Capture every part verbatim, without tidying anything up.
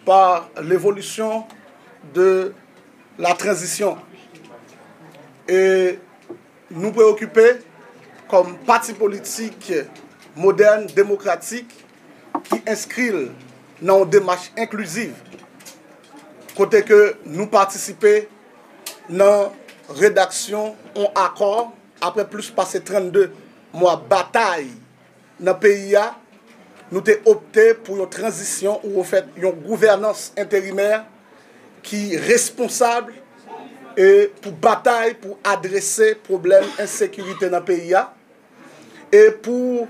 par l'évolution de la transition. E nou preokipe kòm pati politik modèn, demokratik, ki enskri l nan yon demach enkliziv, kote ke nou patisipe nan redaksyon yon akò apre plis pase trannde mwa batay nan peyi a, nou te opte pou yon tranzisyon ou anfèt yon gouvènans enterimè ki responsab e pou batay pou adrese pwoblèm ensekirite nan peyi a e pou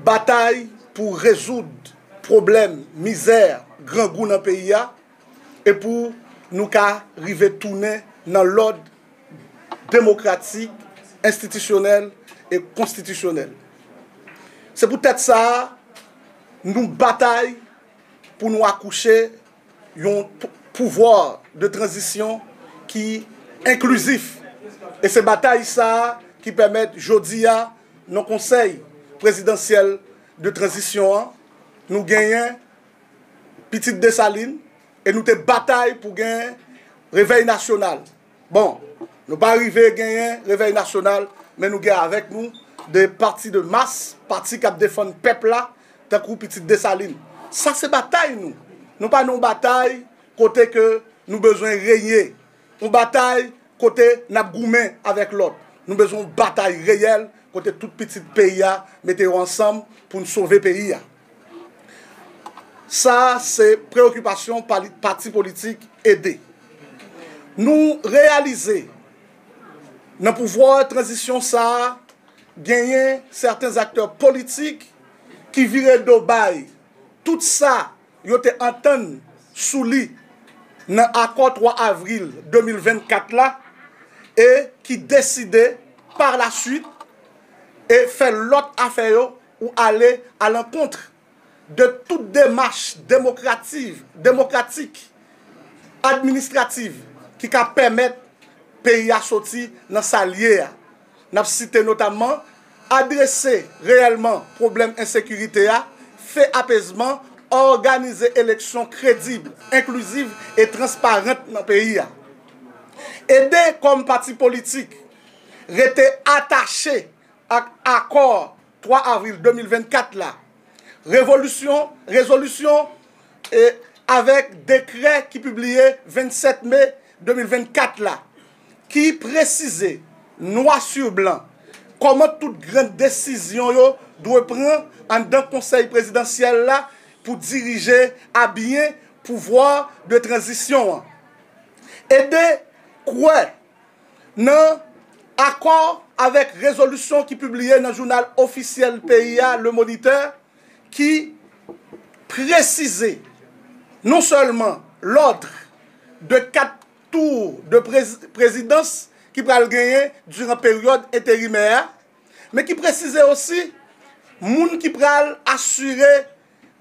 batay pou rezoud pwoblèm mizè, grangou nan peyi a e pou nou ka rive tounen nan lòd demokratik, enstitisyonèl e konstitisyonèl. Se poutèt sa a, nou batay pou nou akouche yon p- pouvwa de tranzisyon ki enklizif. E se batay sa a ki pèmèt jodi a nan konsèy prezidansyèl de tranzisyon an, nou genyen Pitit Desalin e nou te batay pou gen revèy nasyonal. Bon, nou pa rive genyen revèy nasyonal, men nou gen avèk nou de pati de mas, pati k ap defann pèp la, tankou Pitit Desalin. Sa se batay nou. Nou pa nan yon batay kote ke nou bezwen renye. Yon batay kote n ap goumen avèk lòt. Nou bezwen yon batay reyèl kote tout pitit peyi a mete yo ansanm pou n sove peyi a. Sa se preyokipasyon pali- pati politik ede. Nou reyalize nan pouvwa tranzisyon sa a, genyen sèten aktè politik ki vire do bay tout sa yo te antann sou li nan akò twa avril de mil vennkat la e ki deside pa la swit e fè lòt afè yo ou ale alankont de tout demach demokrativ, demokratik, administrativ ki ka pèmèt peyi a soti nan sa l ye a. N ap site notamman adrese reyèlman pwoblèm ensekirite a, fè apezman, òganize eleksyon kredib, enkliziv e transparant nan peyi a. Ede kòm pati politik rete atache ak akò twa avril de mil vennkat la, revolisyon, rezolisyon e avèk dekrè ki pibliye vennsèt me de mil vennkat la, ki presize nwa si blan kòman tout gran desizyon yo dwe pran anndan konsèy prezidansyèl la pou dirije a byen pouvwa de tranzisyon an. Ede kwè nan akò avèk rezolisyon ki pibliye nan jounal ofisyèl peyi a, Le Moniteur, ki presize non sèlman lòd de kat tou de prez- prezidans ki pral genyen diran peryòd enterimè a, men ki presize osi moun ki pral asire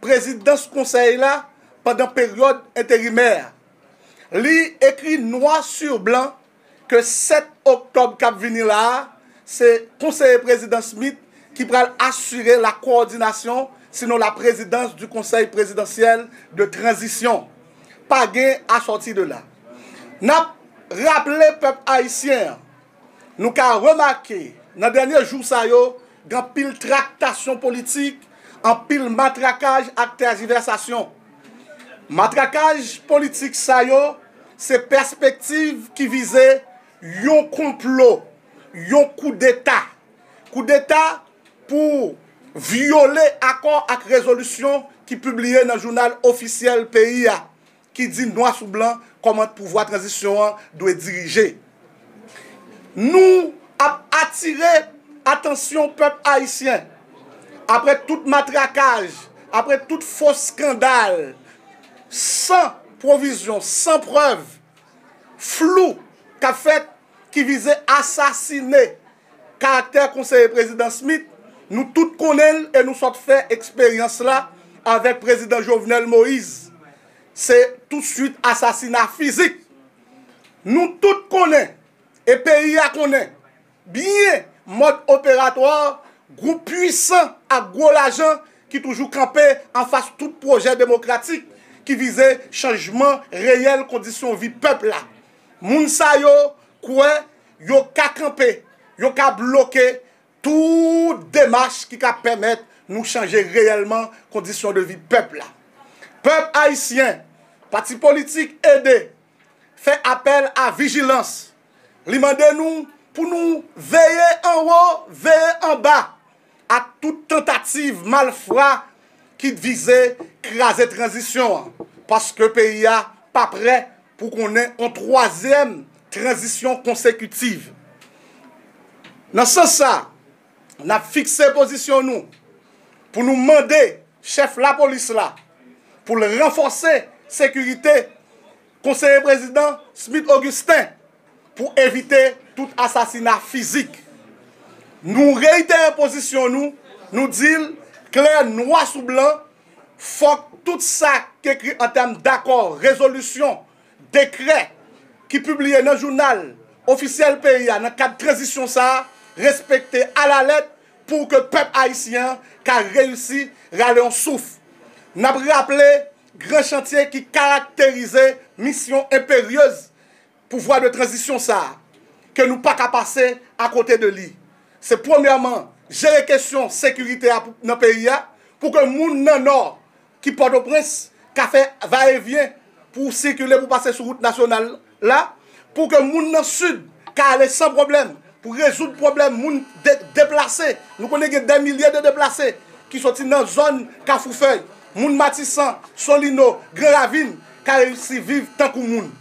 prezidans konsèy la pandan peryòd enterimè a. Li ekri nwa si blan ke sèt oktòb k ap vini la a, se konseye prezidan Smith ki pral asire la coordination, sinon la présidence du Conseil présidentiel de transition. Pa gen à sortir de là. N ap raple pèp ayisyen an, nou ka remake nan dènye jou sa yo, gen anpil traktasyon politik, anpil matrakaj ak tèjivèsasyon. Matrakaj politik sa yo, se pèspektiv ki vize yon konplo, yon koudeta. Koudeta pou vyole akò ak rezolisyon ki pibliye nan jounal ofisyèl peyi a, ki di nwa sou blan kòman pouvwa tranzisyon an dwe dirije. Nou ap atire atansyon pèp ayisyen, apre tout matrakaj, apre tout fo eskandal, san pwovizyon, san prèv, flou k ap fèt, ki vize asasine karaktè konseye prezidan Smith, nou tout konnen l e nou sot fè eksperyans la avèk prezidan Jovenel Moïse. Se touswit asasina fizik. Nou tout konnen, e peyi a konnen, byen mòd operatwa gwoup pwisan ak gwo lajan ki toujou kanpe anfas tout pwojè demokratik ki vize chanjman reyèl kondisyon vi pèp la. Moun sa yo kwè yo ka kanpe, yo ka bloke tout demach ki ka pèmèt nou chanje reyèlman kondisyon de vi pèp la. Pèp ayisyen, pati politik ede fè apèl a vijilans. Li mande nou pou nou veye anwo, veye anba ak tout tantativ malfra ki vize kraze tranzisyon an, paske peyi a pa prè pou konnen yon twazyèm tranzisyon konsekitiv. Nan sans sa, n ap fikse pozisyon nou pou nou mande chèf lapolis la pou l ranfòse sekirite konseye prezidan Smith Augustin pou evite tout asasina fizik. Nou reyitere pozisyon nou, nou di l klè nwa sou blan, fòk tout sa k ekri an tèm dakò, rezolisyon, dekrè ki pibliye nan jounal ofisyèl peyi a nan kad tranzisyon sa a respekte alalèt pou ke pèp ayisyen an ka reyisi rale yon souf. N ap raple gran chantye ki karakterize misyon enperyez pouvwa de tranzisyon sa a, ke nou pa ka pase akote de li. Se premyèman jere kesyon sekirite a pou- nan peyi a, pou ke moun nan Nò ki Pòtoprens ka fè vayevyen pou sikile, pou pase sou wout nasyonal la, pou ke moun nan Sid ka ale san pwoblèm, pou rezoud pwoblèm moun de- deplase. Nou konnen gen dè milye de deplase ki soti nan zòn Kafou Fèy. Moun Matisan, Solino, Gran Ravin ka reyisi viv tankou moun.